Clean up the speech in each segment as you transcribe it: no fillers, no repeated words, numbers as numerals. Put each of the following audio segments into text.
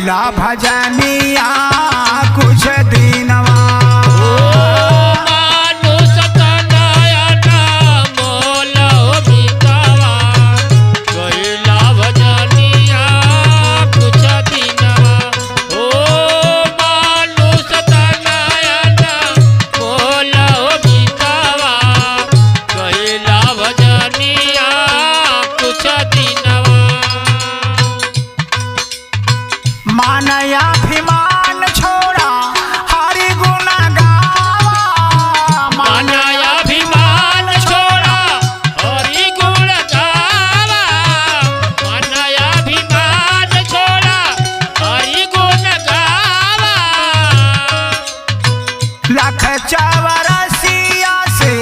कैला भजनिया कुछ दिनवा। मानयाभिमान छोड़ा हरि गुण गावा। मानयाभिमान छोड़ा हरि गुण गावा। मानयाभिमान छोड़ा हरि गुण गावा। लख चौरसिया से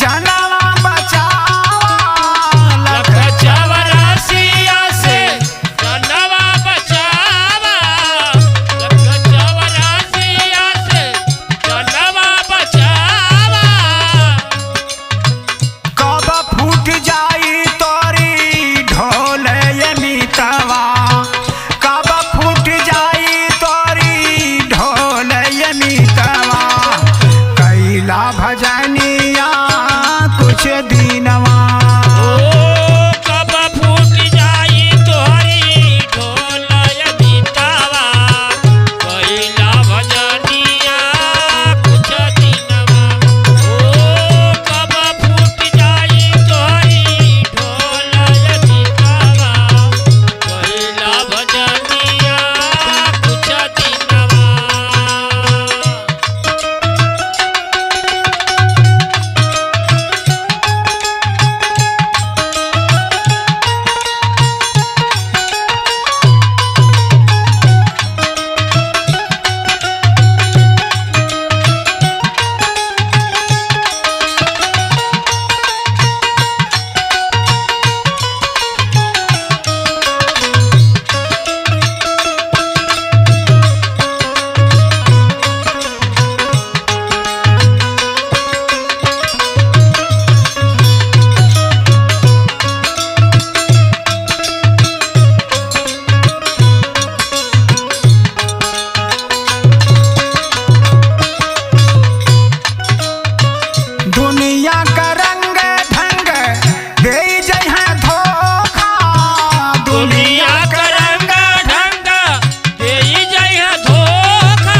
जनवा बचावा। लख चौरासिया से जनवा बचावा। लख चौरासिया से जनवा बचावा। कब फूट जाई तोरी ढोल ये मितवा। कब फूट जाई तोरी ढोल ये मितवा। कैला भजनिया कुछ दिनवा। ओ कब फूट जाई तोहरी ढोल मितवा। कैला भजनिया कुछ दिनवा। ओ कब फूट जाई तोहरी ढोल मितवा। कैला भजनिया कुछ दिनवा। दुनिया का रंग ढंग दे जइहे धोखा। दुनिया का रंग ढंग देई जइहे धोखा।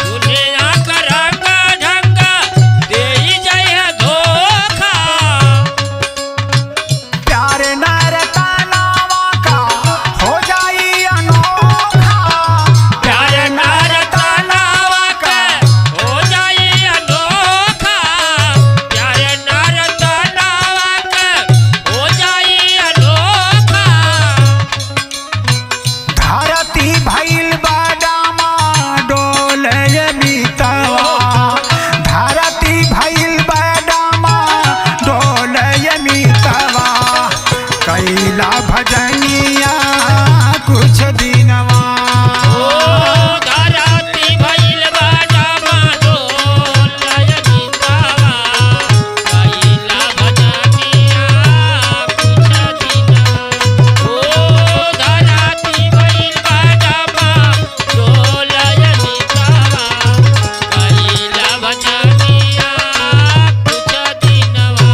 दुनिया का रंग ढंग देई जइहे धोखा। प्यार नर तनावा का हो जाई अनोखा। प्यार नर तनावा का हो जाई अनोखा। प्यार नर तनावा का हो जाई अनोखा। धरती भइल बाडामा डोल ये मितवा। धरती भइल बाडामा डोल ये मितवा। कैला भजनिया कुछ दिनवा। ओ धरती भइल बाडामा डोल मितवा। कैला भजनिया कुछ दिनवा। ओ धरती भइल बाडामा डोल मितवा। कैला भजनिया कुछ दिनवा।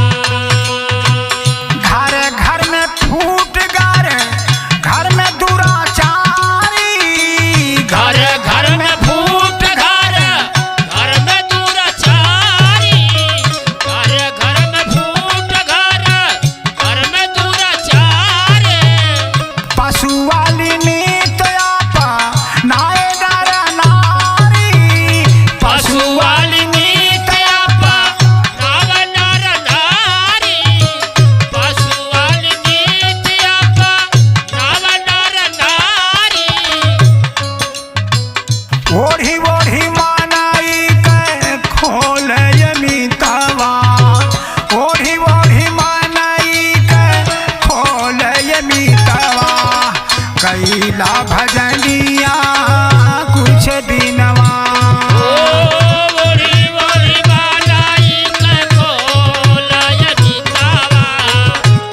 घर घर में फूट गर घर में दुराचारी। घर घर में फूट घर घर में दुराचारी। घर घर में फूट घर घर में दुराचारी। पशु वाली नीत आपा नाय नर नारी। पशु वाली नीत आपा नाव नर नारी। पशु वाली नीत आपा नाव नर नारी। ओढ़ी ओढ़ी मानाई के खोल ये मितवा। ओढ़ी ओढ़ी मानाई के खोल ये मितवा। कैला भजनिया कुछ दिनवा। ओ ओढ़ी ओढ़ी मानाई के खोल ये मितवा।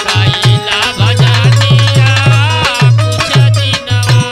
कैला भजनिया कुछ दिनवा।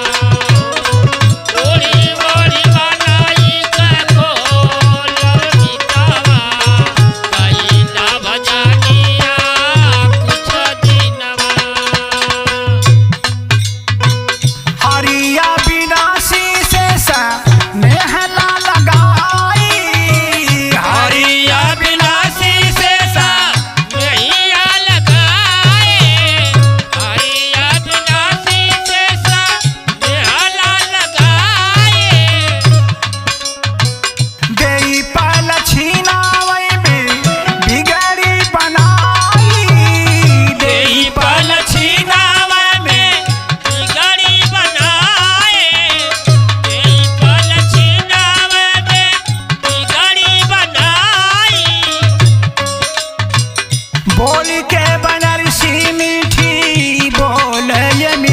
ये